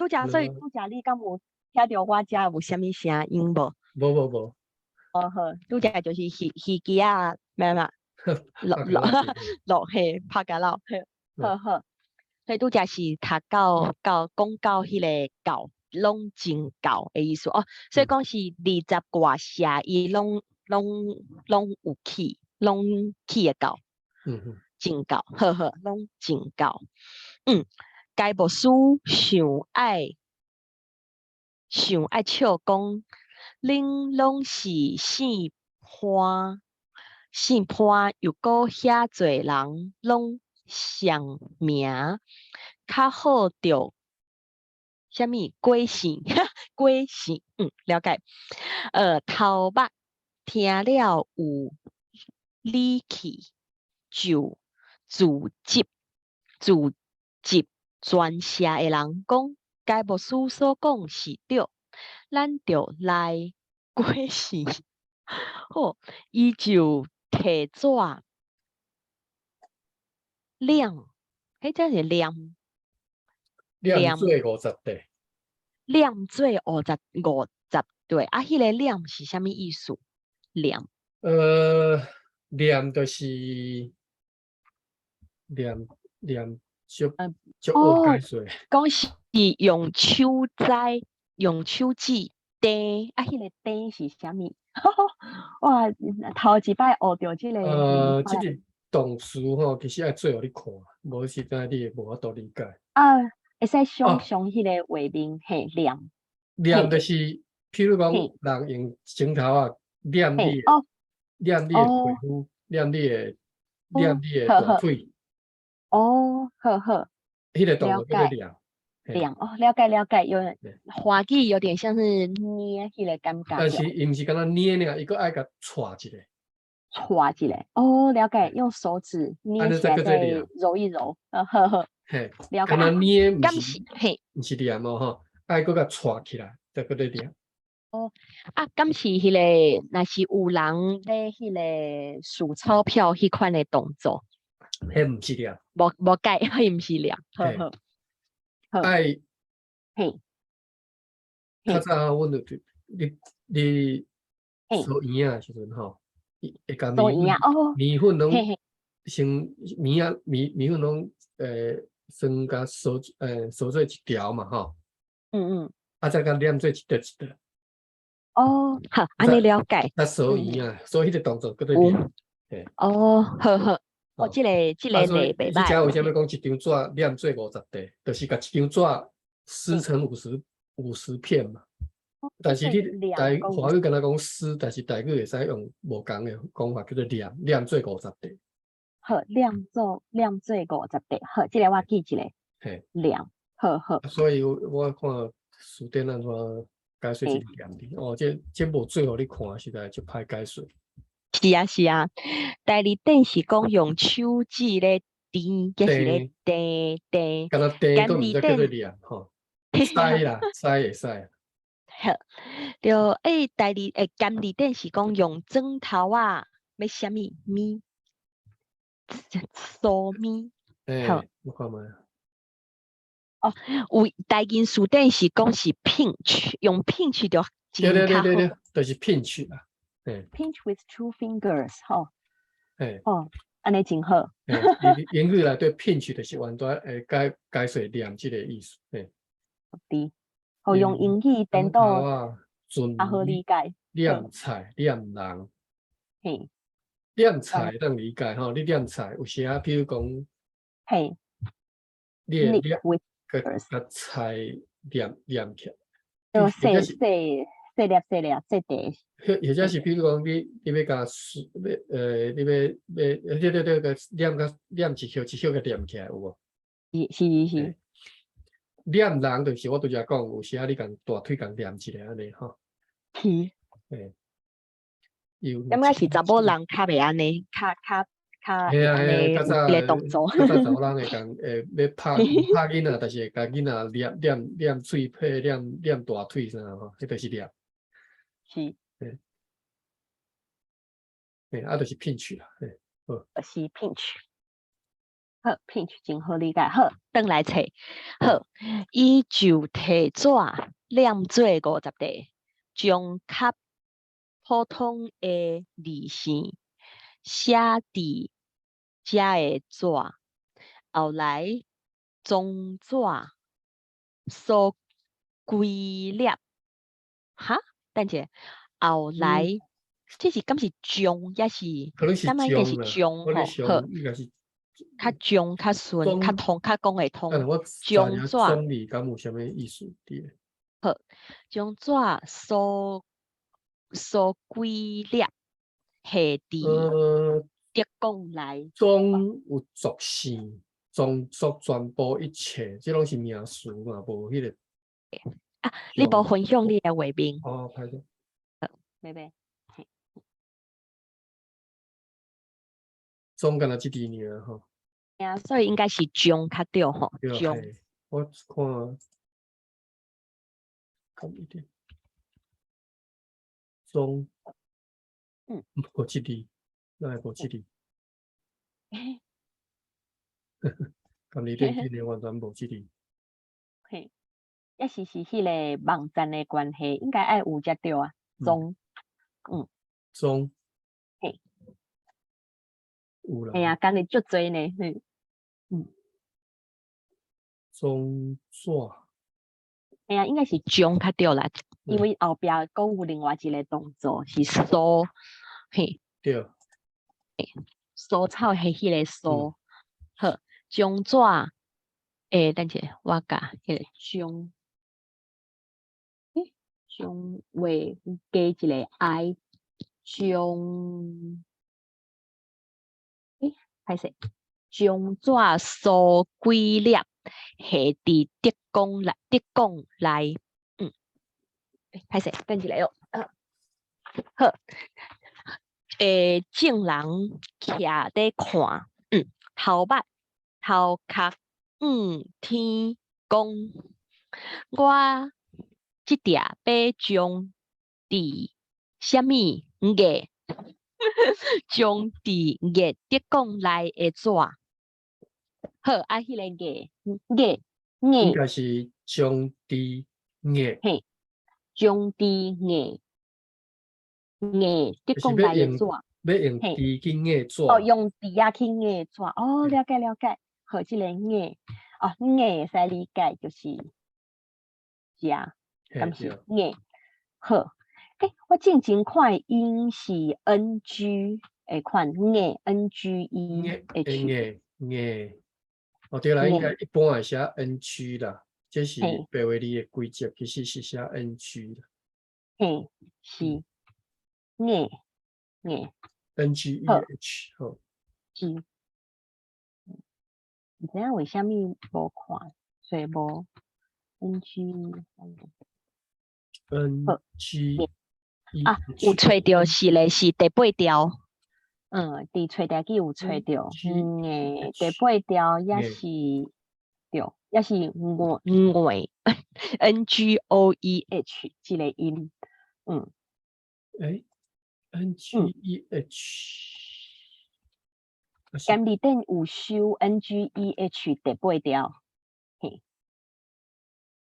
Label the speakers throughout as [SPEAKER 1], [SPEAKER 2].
[SPEAKER 1] 拄才所以拄才你敢有聽著我遮有啥物聲音無？
[SPEAKER 2] 無無無。
[SPEAKER 1] 哦好，拄才就是魚魚機仔咩嘛，落落落嘿，拍甲落，嘿，好好。所以拄才是讀到到講到彼个教，攏真教的意思哦。所以講是二十外社，伊攏攏攏有去，攏去會到。真教，好好，攏真教。該牧師想愛想愛笑講，恁攏是姓潘，姓潘又閣遐濟人攏相名，較好著啥物鬼姓鬼姓，了解。頭目聽了有理氣，就自責自責全社的人講，該牧師所講是對，咱著來過姓。好，伊就提紙兩，彼這是念
[SPEAKER 2] 念做50塊。
[SPEAKER 1] 念做五十五十塊，啊，彼个念是啥物意思？念。
[SPEAKER 2] 念就是念念足足學解說。
[SPEAKER 1] 講是用手指，用手指釘，啊，彼个釘是啥物？哇，頭一擺學著這个。
[SPEAKER 2] 這個動詞吼，其實愛做予你看，無實在你會無法度理解。
[SPEAKER 1] 啊，會使想像彼個畫面，嘿，念。
[SPEAKER 2] 念就是，譬如講，人用指頭仔捏你，捏你的皮膚，捏你的，捏你的大腿。
[SPEAKER 1] 哦，好好。
[SPEAKER 2] 彼个動作叫做念。
[SPEAKER 1] 念哦，了解了解，有華語有點像是捏彼个感覺。
[SPEAKER 2] 但是伊毋是干焦捏爾，伊閣愛共掣一下。
[SPEAKER 1] 掣一下，哦，了解，用手指捏起來再揉一揉，呵呵。
[SPEAKER 2] 嘿，
[SPEAKER 1] 了解。
[SPEAKER 2] 干焦捏毋是，毋是念哦吼，愛閣共掣起來，才閣咧念。
[SPEAKER 1] 哦，啊，敢是彼个，若是有人咧彼个數鈔票彼款的動作？
[SPEAKER 2] 彼毋是念。
[SPEAKER 1] 無無解，彼毋是念。好好。
[SPEAKER 2] 愛，
[SPEAKER 1] 嘿。
[SPEAKER 2] 較早阮就你你趖圓仔的時陣吼，會共麵粉麵粉攏先麵仔麵麵粉攏先共趖趖做一條嘛吼。啊，再共捏做一塊一塊。
[SPEAKER 1] 哦，好，按呢了解。
[SPEAKER 2] 啊，趖圓仔，所以彼个動作叫做捏。
[SPEAKER 1] 哦，好好。哦，這個例袂歹。
[SPEAKER 2] 你遮為啥物講一張紙捏做50塊？就是共一張紙撕成50片嘛。但是你台華語敢若講撕，但是台語會使用無仝的講法，叫做捏，捏做五十塊。
[SPEAKER 1] 好，捏做捏做五十塊，好，這個我記一下。
[SPEAKER 2] 嘿。
[SPEAKER 1] 捏，好好。
[SPEAKER 2] 所以我看辭典按怎解說這個念字，哦，這無做予你看，實在足歹解說。
[SPEAKER 1] 是啊是啊，第二點是講用手指咧釘，抑是咧釘釘。
[SPEAKER 2] 敢若釘閣毋知叫做念吼，使啦，使會使。
[SPEAKER 1] 好，對，第二兼二點是講用指頭仔，欲啥物物？趖物。
[SPEAKER 2] 欸，我看覓。
[SPEAKER 1] 哦，有台語辭典是講是 pinch，用 pinch 就
[SPEAKER 2] 對對對對對，就是 pinch 啦。
[SPEAKER 1] Pinch with two fingers，吼。
[SPEAKER 2] 嘿。
[SPEAKER 1] 哦，按呢真好。
[SPEAKER 2] 英語內底 pinch 就是原來會解解說念這個意思。嘿。
[SPEAKER 1] 對，好用英語顛倒，較好理解。
[SPEAKER 2] 念菜念人。念菜會當理解吼，你念菜有時啊，比如講，你會念共共菜念念起來。
[SPEAKER 1] 就細細細粒細粒細塊。
[SPEAKER 2] 或者是比如講，你欲共欲你欲欲對對對，共念共念一葉一葉共念起來有無？
[SPEAKER 1] 是是是。
[SPEAKER 2] 念人就是我拄才講，有時啊，你共大腿共念一下按呢吼。
[SPEAKER 1] 是。
[SPEAKER 2] 嘿。
[SPEAKER 1] 感覺是查某人較袂按呢，較較較
[SPEAKER 2] 嘿啊嘿啊，較早
[SPEAKER 1] 這个動作。
[SPEAKER 2] 較早查某人會共會欲拍拍囡仔，但是會共囡仔念念念喙皮、念念大腿啥吼，彼就是念。
[SPEAKER 1] 是。
[SPEAKER 2] 嘿。嘿，啊，就是 pinch 啦，嘿，好。
[SPEAKER 1] 是 pinch。好，pinch 真好理解。好，轉來冊。好，伊就提紙念做50塊，將較普通的字姓寫佇遮的紙，後來裝紙酥幾粒，哈？等者，後來這是敢是將，抑是？
[SPEAKER 2] 可能是
[SPEAKER 1] 感覺應該是
[SPEAKER 2] 將啦，
[SPEAKER 1] 將吼，好，
[SPEAKER 2] 應該是
[SPEAKER 1] 較將較順，較通較講會通。
[SPEAKER 2] 將紙，裝字敢有啥物意思？佇
[SPEAKER 1] 好，將紙酥酥幾粒下佇竹管內。
[SPEAKER 2] 裝有屬性，裝作全部一切，這攏是名詞嘛，無彼個。
[SPEAKER 1] 啊，你無分享你的畫面？
[SPEAKER 2] 哦，歹勢。
[SPEAKER 1] 好，拜拜。
[SPEAKER 2] 裝敢若這字爾吼。
[SPEAKER 1] 啊，所以應該是將較對吼，將。
[SPEAKER 2] 我看，看一點，裝，無這字，哪會無這字？佮你頂真的完全無這字。
[SPEAKER 1] 嘿，抑是是彼个網站的關係，應該愛有才對啊，裝，
[SPEAKER 2] 裝，
[SPEAKER 1] 嘿，
[SPEAKER 2] 有啦。
[SPEAKER 1] 嘿啊，工的足濟呢，嘿，
[SPEAKER 2] 裝紙。
[SPEAKER 1] 嘿啊，應該是將較對啦，因為後壁閣有另外一個動作是酥，嘿。
[SPEAKER 2] 對。
[SPEAKER 1] 酥草的彼個酥，好，將紙，欸，等者，我共彼個將，欸，將畫加一個 I，將，欸，歹勢，將紙酥幾粒下佇竹管內，竹管內，歹勢，等一下哦，好，欸，眾人徛咧看，頭目頭殼向天講，我這鼎欲將佇啥物硬，將佇硬竹管內的紙，好，啊，彼個硬硬
[SPEAKER 2] 應該是將佇硬，
[SPEAKER 1] 嘿，將佇硬硬竹管內的紙，
[SPEAKER 2] 欲用豬去壓紙，
[SPEAKER 1] 哦，用豬仔去壓紙，哦，了解了解，好，這個硬，哦，硬會使理解就是食，敢是硬，好，欸，我進前看的音是 NG 的款硬 NGEH，
[SPEAKER 2] 硬硬，哦對啦，應該一般會寫 NG 啦，這是白話字的規則，其實是寫 NG 啦。
[SPEAKER 1] 嘿，是硬硬
[SPEAKER 2] ，NGEH 好。
[SPEAKER 1] 是，毋知影為啥物無看，所以無 NG。
[SPEAKER 2] NG
[SPEAKER 1] 啊，有揣著是咧，是第八條。佇揣台語有揣著，欸，第八條也是對，也是我我 NGOEH 這個音，
[SPEAKER 2] 欸，NGEH，
[SPEAKER 1] 監字典有收 NGEH 第八條，嘿，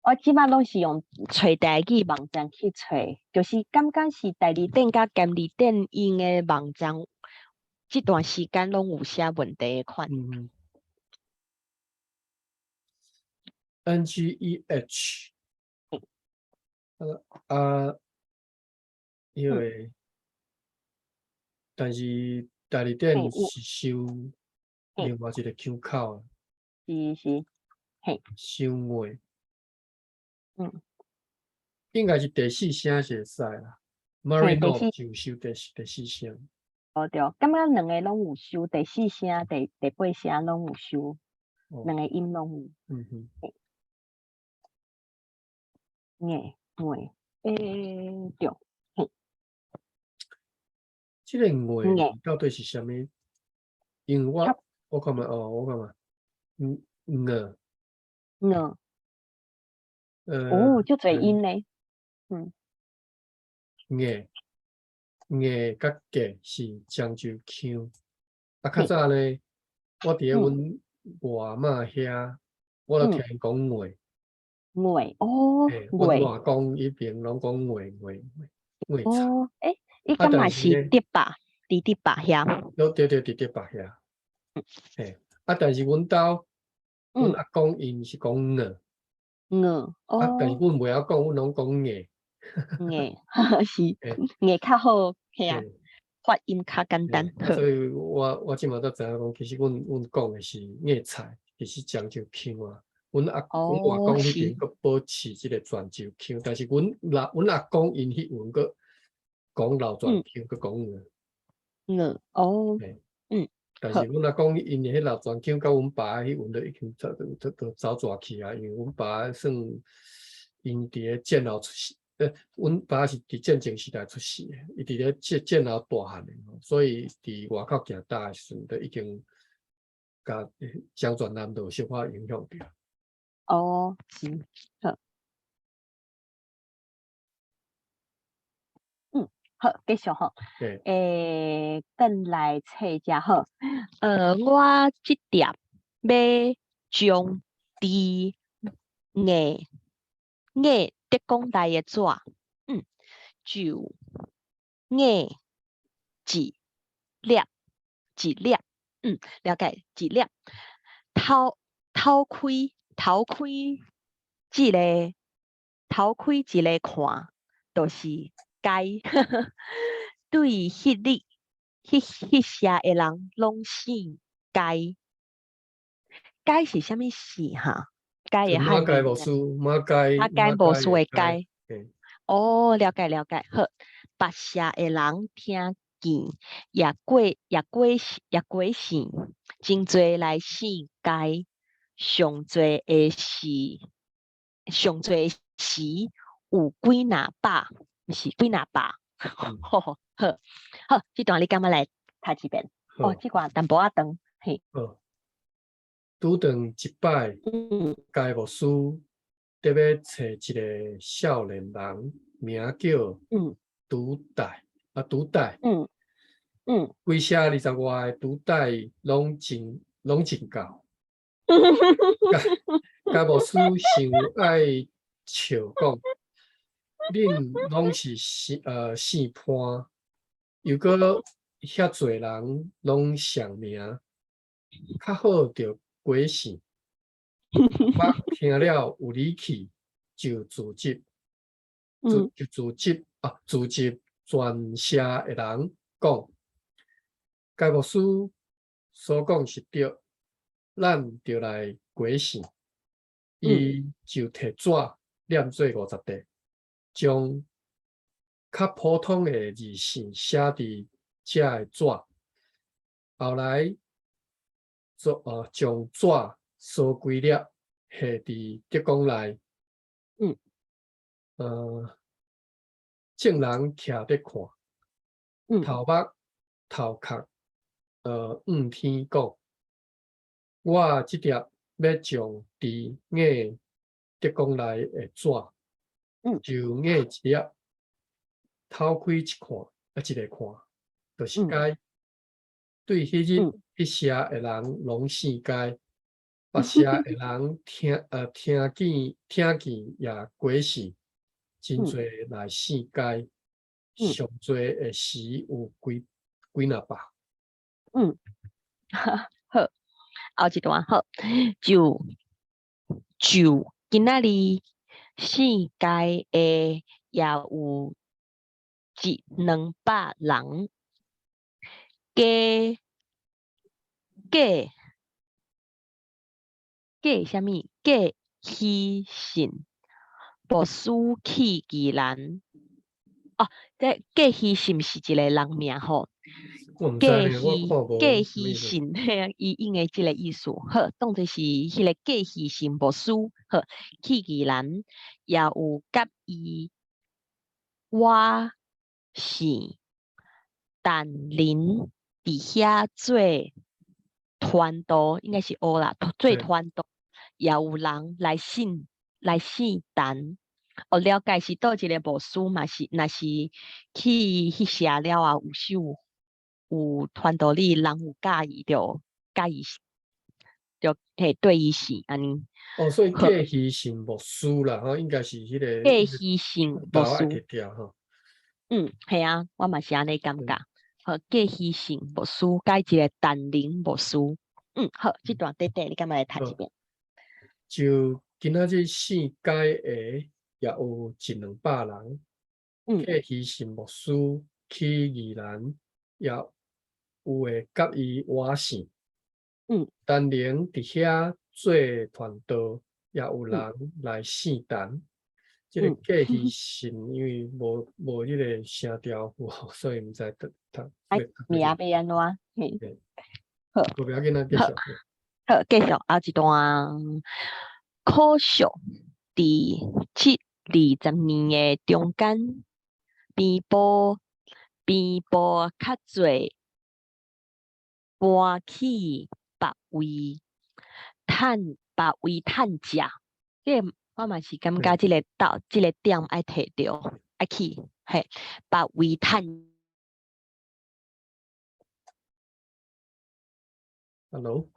[SPEAKER 1] 我這擺攏是用揣台語網站去揣，就是感覺是大字典佮監字典𪜶的網站，這段時間攏有寫問題的款。
[SPEAKER 2] NGEH，啊，因為，但是大字典是收另外一個腔口。
[SPEAKER 1] 是是，嘿。
[SPEAKER 2] 收硬。應該是第四聲是會使啦。Marino 就收第四聲。
[SPEAKER 1] 哦對，感覺兩個攏有收，第四聲、第八聲攏有收，兩個音攏有。硬硬，欸，對，嘿。
[SPEAKER 2] 這個硬到底是啥物？因為我看覓哦，我看覓，硬。
[SPEAKER 1] 硬。哦，足濟音呢。
[SPEAKER 2] 硬硬佮格是漳州腔。啊，較早呢，我佇咧阮外媽遐，我就聽𪜶講燴。
[SPEAKER 1] 燴哦，
[SPEAKER 2] 阮外公彼邊攏講燴燴燴菜。
[SPEAKER 1] 哦，欸，伊敢嘛是竹北，佇竹北遐？
[SPEAKER 2] 對對對，佇竹北遐。嘿，啊，但是阮兜，阮阿公𪜶是講燴。
[SPEAKER 1] 燴，哦。
[SPEAKER 2] 啊，但是阮袂曉講，阮攏講燴。
[SPEAKER 1] 燴，是，燴較好，嘿啊，發音較簡單。
[SPEAKER 2] 所以我這馬才知影講，其實阮講的是燴菜，其實漳州腔啊。阮外公彼邊閣保持這个泉州腔，但是阮阿公𪜶彼陣閣講老泉腔，閣講燴。
[SPEAKER 1] 燴，哦，嗯。
[SPEAKER 2] 但是阮阿公𪜶彼老泉腔，佮阮爸彼陣都已經都走逝去啊，因為阮爸算𪜶佇咧戰後出世，阮爸是佇戰爭時代出世的，伊佇咧戰後大漢的，所以佇外口行大的時陣，都已經共漳泉南道小可影響著。
[SPEAKER 1] 哦，是，好。好，繼續吼。欸，轉來冊遮好。我這碟欲將佇硬硬竹管內的紙，就硬一粒一粒，了解一粒，偷開這个，偷開一个看，就是該。對彼日彼彼社的人攏姓該。該是啥物姓哈？該的
[SPEAKER 2] 馬偕牧師，馬偕
[SPEAKER 1] 馬偕牧師的偕。哦，了解了解。好，別社的人聽見也過姓，真濟來姓該。上濟的是上濟時有幾若百，毋是幾若百。好好好，這段你敢欲來讀一遍？哦，這段淡薄仔長，嘿。
[SPEAKER 2] 好，拄轉一擺，該牧師特欲揣一个少年人，名叫拄帶，啊拄帶。規社20外个拄帶攏真𠢕。該牧師想愛笑講，恁攏是姓潘，又閣遐濟人攏相名，較好著改姓。我聽了有理氣，就組織，就組織啊，組織全社的人講，該牧師所講是對，咱就來改姓。伊就提紙念做50塊，將較普通的字姓寫佇這个紙，後來將紙鎖幾粒下佇竹管內。眾人徛佇看，頭目頭殼，向天講，我這碟欲將佇硬竹管內的紙，就硬一粒，偷開一看，啊，一个看，就是該。對彼日彼社的人攏姓該，別社的人聽見也改姓，真濟來姓該，上濟的時有幾若百。
[SPEAKER 1] 好，後一段好，就今仔日姓該的也有一兩百人，加啥物？加虛信牧師去宜蘭。哦，這加虛信是一个人名吼。
[SPEAKER 2] 我毋知呢，我看無
[SPEAKER 1] 加虛信，嘿啊，伊應該這个意思。好，當作是彼个加虛信牧師，好，去宜蘭也有佮伊我姓陳林佇遐做傳道，應該是學啦，做傳道，也有人來信陳。哦，了解是佗一个牧師嘛是，若是去彼社了後，有時有傳道理，人有佮意著，佮意就嘿對伊姓按呢。
[SPEAKER 2] 哦，所以過虛信牧師啦，吼，應該是彼个
[SPEAKER 1] 過虛信牧師。
[SPEAKER 2] 吼。
[SPEAKER 1] 嗯，係啊，我嘛是按呢感覺。好，過虛信牧師佮一个陳寧牧師。嗯，好，這段短短，你敢會來讀一遍？
[SPEAKER 2] 就今仔日姓解的，也有一兩百人。過虛信牧師去宜蘭，也有的佮伊換姓。陳寧佇遐做傳道，也有人來姓陳。這个過虛信因為無彼个聲調符，所以毋知讀讀。
[SPEAKER 1] 哎，名欲按怎？嘿，好，
[SPEAKER 2] 無要緊啊，繼續。
[SPEAKER 1] 好，繼續後一段。可惜佇七二十年的中間，邊埔較濟搬去別位趁別位趁食，這个我嘛是感覺這个到這个點愛提著，愛去嘿，別位趁。
[SPEAKER 2] Hello。